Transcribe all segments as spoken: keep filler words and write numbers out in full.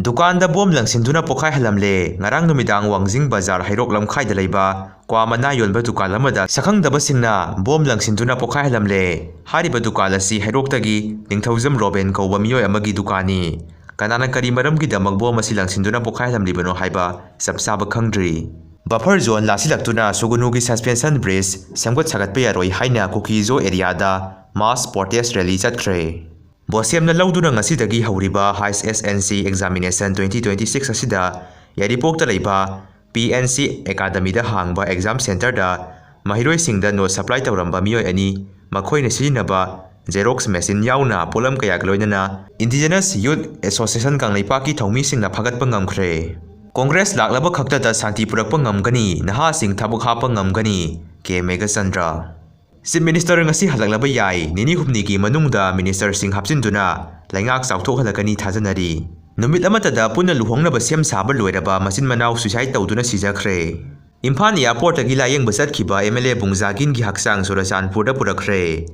ꯗꯨꯀꯥꯟꯗ ꯕꯣꯝ ꯂꯪꯁꯤꯟꯗꯨꯅ ꯄꯣꯈꯥꯏꯍꯜꯂꯝꯂꯦ꯫ ꯉꯔꯥꯡ ꯅꯨꯃꯤꯗꯥꯡ ꯋꯥꯡꯖꯤꯡ ꯕꯖꯥꯔ ꯍꯩꯔꯣꯛ ꯂꯝꯈꯥꯏꯗ ꯂꯩꯕ ꯀ꯭ꯋꯥ ꯃꯅꯥ ꯌꯣꯟꯕ ꯗꯨꯀꯥꯟ ꯑꯃꯗ ꯁꯛꯈꯪꯗꯕꯁꯤꯡꯅ ꯕꯣꯝ ꯂꯪꯁꯤꯟꯗꯨꯅ ꯄꯣꯈꯥꯏꯍꯜꯂꯝꯂꯦ꯫ ꯍꯥꯏꯔꯤꯕ ꯗꯨꯀꯥꯟ ꯑꯁꯤ ꯍꯩꯔꯣꯛꯇꯒꯤ ꯅꯤꯡꯊꯧꯖꯝ ꯔꯣꯕꯦꯟ ꯀꯧꯕ ꯃꯤꯑꯣꯏ ꯑꯃꯒꯤ ꯗꯨꯀꯥꯟꯅꯤ꯫ ꯀꯅꯥꯅ ꯀꯔꯤ ꯃꯔꯝꯒꯤꯗꯃꯛ ꯕꯣꯝ ꯑꯁꯤ ꯂꯪꯁꯤꯟꯗꯨꯅ ꯄꯣꯈꯥꯏꯍꯜꯂꯝꯂꯤꯕꯅꯣ ꯍꯥꯏꯕ ꯆꯞ ꯆꯥꯕ ꯈꯪꯗ꯭ꯔꯤ꯫ ꯕꯐꯔ ꯖꯣꯟ ꯂꯥꯁꯤꯜꯂꯛꯇꯨꯅ ꯁꯨꯒꯨꯅꯨꯒꯤ ꯁꯁꯄꯦꯟꯁꯟ ꯕ꯭ꯔꯤꯖ ꯁꯦꯝꯒꯠ ꯁꯥꯒꯠꯄ ꯌꯥꯔꯣꯏ ꯍꯥꯏꯅ ꯀꯨꯀꯤꯖꯣ ꯑꯦꯔꯤꯌꯥꯗ ꯃꯥꯁ ꯄ꯭ꯔꯣꯇꯦꯁ ꯔꯦꯂꯤ ꯆꯠꯈ꯭ꯔꯦ꯫ ꯕꯣꯁꯦꯝꯅ ꯂꯧꯗꯨꯅ ꯉꯁꯤꯗꯒꯤ ꯍꯧꯔꯤꯕ H S L C examination twenty twenty six ꯑꯁꯤꯗ ꯌꯥꯏꯔꯤꯄꯣꯛꯇ ꯂꯩꯕ ꯄꯤ ꯑꯦꯟ ꯁꯤ ꯑꯦꯀꯥꯗꯃꯤꯗ ꯍꯥꯡꯕ ꯑꯦꯛꯖꯥꯝ ꯁꯦꯟꯇꯔꯗ ꯃꯍꯩꯔꯣꯏꯁꯤꯡꯗ ꯅꯣꯠ ꯁꯄ꯭ꯂꯥꯏ ꯇꯧꯔꯝꯕ ꯃꯤꯑꯣꯏ ꯑꯅꯤ, ꯃꯈꯣꯏꯅ ꯁꯤꯖꯤꯟꯅꯕ ꯖꯦꯔꯣꯛꯁ ꯃꯦꯆꯤꯟ ꯌꯥꯎꯅ ꯄꯣꯠꯂꯝ ꯀꯌꯥꯒ ꯂꯣꯏꯅꯅ ꯏꯟꯗꯤꯖꯤꯅꯁ ꯌꯨꯠ ꯑꯦꯁꯣꯁꯤꯌꯦꯁꯟ ꯀꯪꯂꯩꯄꯥꯛꯀꯤ ꯊꯧꯃꯤꯁꯤꯡꯅ ꯐꯥꯒꯠꯄ ꯉꯝꯈ꯭ꯔꯦ꯫ ꯀꯣꯡꯒ꯭ꯔꯦꯁ ꯂꯥꯛꯂꯕ ꯈꯛꯇꯗ ꯁꯥꯟꯇꯤ ꯄꯨꯔꯛꯄ ꯉꯝꯒꯅꯤ, ꯅꯍꯥꯁꯤꯡ ꯊꯕꯛ ꯍꯥꯞꯄ ꯉꯝꯒꯅꯤ, ꯀꯦ ꯃꯦꯘꯆꯟꯗ꯭ꯔ꯫ ꯆꯤꯐ ꯃꯤꯅꯤꯁꯇꯔ ꯉꯁꯤ ꯍꯜꯂꯛꯂꯕ ꯌꯥꯏ꯫ ꯅꯤꯅꯤ ꯍꯨꯝꯅꯤꯒꯤ ꯃꯅꯨꯡꯗ ꯃꯤꯅꯤꯁꯇꯔꯁꯤꯡ ꯍꯥꯞꯆꯤꯟꯗꯨꯅ ꯂꯩꯉꯥꯛ ꯆꯥꯎꯊꯣꯛꯍꯜꯂꯒꯅꯤ ꯊꯥꯖꯅꯔꯤ꯫ ꯅꯨꯃꯤꯠ ꯑꯃꯠꯇꯗ ꯄꯨꯟꯅ ꯂꯨꯍꯣꯡꯅꯕ ꯁꯦꯝ ꯁꯥꯕ ꯂꯣꯏꯔꯕ ꯃꯆꯤꯟ ꯃꯅꯥꯎ ꯁꯨꯏꯁꯥꯏꯗ ꯇꯧꯗꯨꯅ ꯁꯤꯖꯈ꯭ꯔꯦ꯫ ꯏꯝꯐꯥꯜ ꯑꯦꯌꯥꯔꯄꯣꯔꯠꯇꯒꯤ ꯂꯥꯌꯦꯡꯕ ꯆꯠꯈꯤꯕ ꯑꯦꯝ ꯑꯦꯜ ꯑꯦ ꯕꯨꯡꯖꯥꯒꯤꯟꯒꯤ ꯍꯛꯆꯥꯡ ꯆꯨꯔꯆꯥꯟꯄꯨꯔꯗ ꯄꯨꯔꯛꯈ꯭ꯔꯦ꯫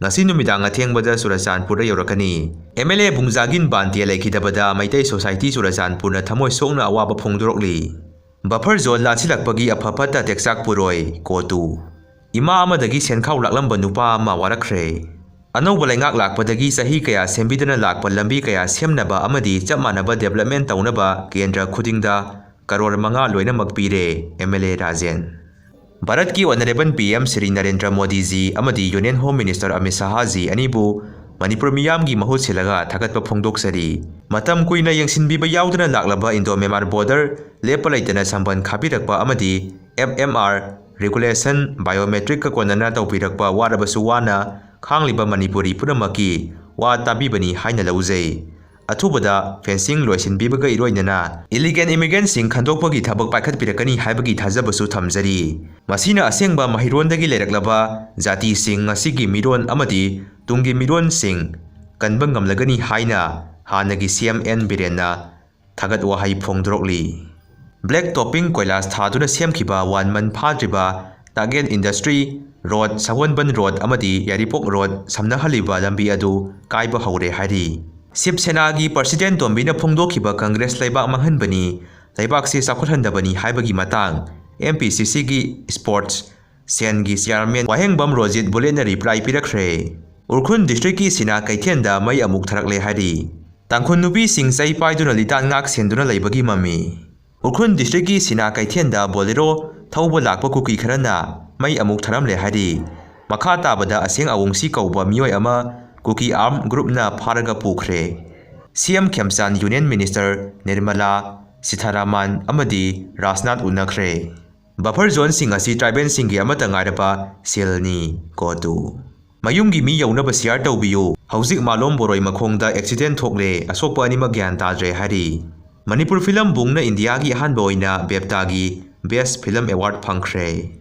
ꯉꯁꯤ ꯅꯨꯃꯤꯗꯥꯡ ꯑꯊꯦꯡꯕꯗ ꯆꯨꯔꯆꯥꯟꯄꯨꯔꯗ ꯌꯧꯔꯛꯀꯅꯤ꯫ ꯑꯦꯝ ꯑꯦꯜ ꯑꯦ ꯕꯨꯡꯖꯥꯒꯤꯟ ꯕꯥꯟꯇꯦ ꯂꯩꯈꯤꯗꯕꯗ ꯃꯩꯇꯩ ꯁꯣꯁꯥꯏꯇꯤ ꯆꯨꯔꯆꯥꯟꯄꯨꯔꯅ ꯊꯃꯣꯏ ꯁꯣꯛꯅ ꯑꯋꯥꯕ ꯐꯣꯡꯗꯣꯔꯛꯂꯤ꯫ ꯕꯐꯔ ꯖꯣꯟ ꯂꯥꯟꯁꯤꯜꯂꯛꯄꯒꯤ ꯑꯐ ꯐꯠꯇ ꯇꯦꯛꯆꯥꯛ ꯄꯨꯔꯣꯏ, ꯀꯣꯇꯨ꯫ ꯏꯃꯥ ꯑꯃꯗꯒꯤ ꯁꯦꯟꯈꯥꯎ ꯂꯥꯛꯂꯝꯕ ꯅꯨꯄꯥ ꯑꯃ ꯋꯥꯔꯛꯈ꯭ꯔꯦ꯫ ꯑꯅꯧꯕ ꯂꯩꯉꯥꯛ ꯂꯥꯛꯄꯗꯒꯤ ꯆꯍꯤ ꯀꯌꯥ ꯁꯦꯝꯕꯤꯗꯅ ꯂꯥꯛꯄ ꯂꯝꯕꯤ ꯀꯌꯥ ꯁꯦꯝꯅꯕ ꯑꯃꯗꯤ ꯆꯞ ꯃꯥꯟꯅꯕ ꯗꯦꯕꯂꯞꯃꯦꯟ ꯇꯧꯅꯕ ꯀꯦꯟꯗ꯭ꯔ ꯈꯨꯗꯤꯡꯗ ꯀꯔꯣꯔ ꯃꯉꯥ ꯂꯣꯏꯅꯃꯛ ꯄꯤꯔꯦ, ꯑꯦꯝ ꯑꯦꯜ ꯑꯦ ꯔꯥꯖꯦꯟ꯫ ꯚꯥꯔꯠꯀꯤ honourable P M Shri Narendra Modiji ꯑꯃꯗꯤ union home minister Amit Shahji ꯑꯅꯤꯕꯨ ꯃꯅꯤꯄꯨꯔ ꯃꯤꯌꯥꯝꯒꯤ ꯃꯍꯨꯠ ꯁꯤꯜꯂꯒ ꯊꯥꯒꯠꯄ ꯐꯣꯡꯗꯣꯛꯆꯔꯤ꯫ ꯃꯇꯝ ꯀꯨꯏꯅ ꯌꯦꯡꯁꯤꯟꯕꯤꯕ ꯌꯥꯎꯗꯅ ꯂꯥꯛꯂꯕ ꯏꯟꯗꯣ ꯃ꯭ꯌꯥꯟꯃꯥꯔ ꯕꯣꯔꯗꯔ ꯂꯦꯞꯄ ꯂꯩꯇꯅ ꯁꯝꯕꯟ ꯈꯥꯕꯤꯔꯛꯄ ꯑꯃꯗꯤ ꯑꯦꯐ ꯑꯦꯝ ꯑꯥꯔ ꯔꯤꯒꯨꯂꯦꯁꯟ ꯕꯥꯏꯑꯣꯃꯦꯇ꯭ꯔꯤꯛꯀ ꯀꯣꯟꯅꯅ ꯇꯧꯕꯤꯔꯛꯄ ꯋꯥꯔꯕꯁꯨ ꯋꯥꯅ ꯈꯥꯡꯂꯤꯕ ꯃꯅꯤꯄꯨꯔꯤ ꯄꯨꯝꯅꯃꯛꯀꯤ ꯋꯥ ꯇꯥꯕꯤꯕꯅꯤ ꯍꯥꯏꯅ ꯂꯧꯖꯩ꯫ ꯑꯊꯨꯕꯗ ꯐꯦꯟꯁꯤꯡ ꯂꯣꯏꯁꯤꯟꯕꯤꯕꯒ ꯏꯔꯣꯏꯅꯅ ꯏꯂꯤꯒꯦꯜ ꯏꯃꯤꯒ꯭ꯔꯦꯟꯁꯤꯡ ꯈꯟꯗꯣꯛꯄꯒꯤ ꯊꯕꯛ ꯄꯥꯏꯈꯠꯄꯤꯔꯛꯀꯅꯤ ꯍꯥꯏꯕꯒꯤ ꯊꯥꯖꯕꯁꯨ ꯊꯝꯖꯔꯤ꯫ ꯃꯁꯤꯅ ꯑꯁꯦꯡꯕ ꯃꯍꯩꯔꯣꯟꯗꯒꯤ ꯂꯩꯔꯛꯂꯕ ꯖꯥꯇꯤꯁꯤꯡ ꯑꯁꯤꯒꯤ ꯃꯤꯔꯣꯟ ꯑꯃꯗꯤ ꯇꯨꯡꯒꯤ ꯃꯤꯔꯣꯟꯁꯤꯡ ꯀꯟꯕ ꯉꯝꯂꯒꯅꯤ ꯍꯥꯏꯅ ꯍꯥꯟꯅꯒꯤ ꯁꯤ ꯑꯦꯝ ꯑꯦꯟ ꯕꯤꯔꯦꯟꯅ ꯊꯥꯒꯠ ꯋꯥꯍꯩ ꯐꯣꯡꯗꯣꯔꯛꯂꯤ꯫ ꯕ꯭ꯂꯦꯛ ꯇꯣꯞꯄꯤꯡ ꯀꯣꯏꯂꯥꯁ ꯊꯥꯗꯨꯅ ꯁꯦꯝꯈꯤꯕ ꯋꯥꯟ ꯃꯟ ꯐꯥꯗ꯭ꯔꯤꯕ ꯇꯥꯒꯦꯟ ꯏꯟꯗꯁꯇ꯭ꯔꯤ ꯔꯣꯗ, ꯁꯒꯣꯜꯕꯟ ꯔꯣꯗ ꯑꯃꯗꯤ ꯌꯥꯏꯔꯤꯄꯣꯛ ꯔꯣꯗ ꯁꯝꯅꯍꯜꯂꯤꯕ ꯂꯝꯕꯤ ꯑꯗꯨ ꯀꯥꯏꯕ ꯍꯧꯔꯦ ꯍꯥꯏꯔꯤ꯫ ꯁꯤꯕ ꯁꯦꯅꯥꯒꯤ ꯄ꯭ꯔꯁꯤꯗꯦꯟ ꯇꯣꯝꯕꯤꯅ ꯐꯣꯡꯗꯣꯛꯈꯤꯕ ꯀꯪꯒ꯭ꯔꯦꯁ ꯂꯩꯕꯥꯛ ꯃꯥꯡꯍꯟꯕꯅꯤ, ꯂꯩꯕꯥꯛꯁꯤ ꯆꯥꯎꯈꯠꯍꯟꯗꯕꯅꯤ ꯍꯥꯏꯕꯒꯤ ꯃꯇꯥꯡ ꯑꯦꯝ ꯄꯤ ꯁꯤ ꯁꯤꯒꯤ ꯁ꯭ꯄꯣꯔꯠꯁ ꯁꯦꯜꯒꯤ ꯆꯤꯌꯥꯔꯃꯦꯟ ꯋꯥꯍꯦꯡꯕꯝ ꯔꯣꯖꯤꯠ ꯕꯨꯂꯦꯠꯅ ꯔꯤꯄ꯭ꯂꯥꯏ ꯄꯤꯔꯛꯈ꯭ꯔꯦ꯫ ꯎꯈ꯭ꯔꯨꯜ ꯗꯤꯁꯇ꯭ꯔꯤꯛꯀꯤ ꯁꯤꯅꯥ ꯀꯩꯊꯦꯜꯗ ꯃꯩ ꯑꯃꯨꯛ ꯊꯥꯔꯛꯂꯦ ꯍꯥꯏꯔꯤ꯫ ꯇꯥꯡꯈꯨꯜ ꯅꯨꯄꯤꯁꯤꯡ ꯆꯩ ꯄꯥꯏꯗꯨꯅ ꯂꯤꯇꯥꯟ ꯉꯥꯛ ꯁꯦꯟꯗꯨꯅ ꯂꯩꯕꯒꯤ ꯃꯃꯤ꯫ ꯎꯈ꯭ꯔꯨꯜ ꯗꯤꯁꯇ꯭ꯔꯤꯛꯀꯤ ꯁꯤꯅꯥ ꯀꯩꯊꯦꯜꯗ ꯕꯣꯂꯦꯔꯣ ꯊꯧꯕ ꯂꯥꯛꯄ ꯀꯨꯀꯤ ꯈꯔꯅ ꯃꯩ ꯑꯃꯨꯛ ꯊꯥꯔꯝꯂꯦ ꯍꯥꯏꯔꯤ꯫ ꯃꯈꯥ ꯇꯥꯕꯗ ꯑꯁꯦꯡ ꯑꯋꯨꯡꯁꯤ ꯀꯧꯕ ꯃꯤꯑꯣꯏ ꯑꯃ ꯀꯨꯀꯤ ꯑꯥꯔꯝ ꯒ꯭ꯔꯨꯞꯅ ꯐꯥꯔꯒ ꯄꯨꯈ꯭ꯔꯦ꯫ ꯁꯤ ꯑꯦꯝ ꯈꯦꯝꯆꯥꯟ, ꯌꯨꯅꯤꯌꯟ ꯃꯤꯅꯤꯁꯇꯔ ꯅꯤꯔꯃꯂꯥ ꯁꯤꯊꯥꯔꯥꯃꯥꯟ ꯑꯃꯗꯤ ꯔꯥꯖꯅꯥꯊ ꯎꯅꯈ꯭ꯔꯦ꯫ ꯕꯐꯔ ꯖꯣꯟꯁꯤꯡ ꯑꯁꯤ ꯇ꯭ꯔꯥꯏꯕꯦꯜꯁꯤꯡꯒꯤ ꯑꯃꯠꯇ ꯉꯥꯏꯔꯕ ꯁꯦꯜꯅꯤ꯫ Go to꯫ ꯃꯌꯨꯝꯒꯤ ꯃꯤ ꯌꯧꯅꯕ ꯁꯤꯌꯥꯔ ꯇꯧꯕꯤꯌꯨ꯫ ꯍꯧꯖꯤꯛ ꯃꯥꯂꯣꯝ ꯕꯣꯔꯣꯏ ꯃꯈꯣꯡꯗ ꯑꯦꯛꯁꯤꯗꯦꯟ ꯊꯣꯛꯂꯦ, ꯑꯁꯣꯛꯄ ꯑꯅꯤꯃꯛ ꯒ꯭ꯌꯥꯟ ꯇꯥꯗ꯭ꯔꯦ ꯍꯥꯏꯔꯤ꯫ ꯃꯅꯤꯄꯨꯔ ꯐꯤꯂꯝ ꯕꯨꯡꯅ ꯏꯟꯗꯤꯌꯥꯒꯤ ꯑꯍꯥꯟꯕ ꯑꯣꯏꯅ ꯕꯦꯞꯇꯥꯒꯤ ꯕꯦꯁ ꯐꯤꯂꯝ ꯑꯦꯋꯥꯔꯗ ꯐꯪꯈ꯭ꯔꯦ꯫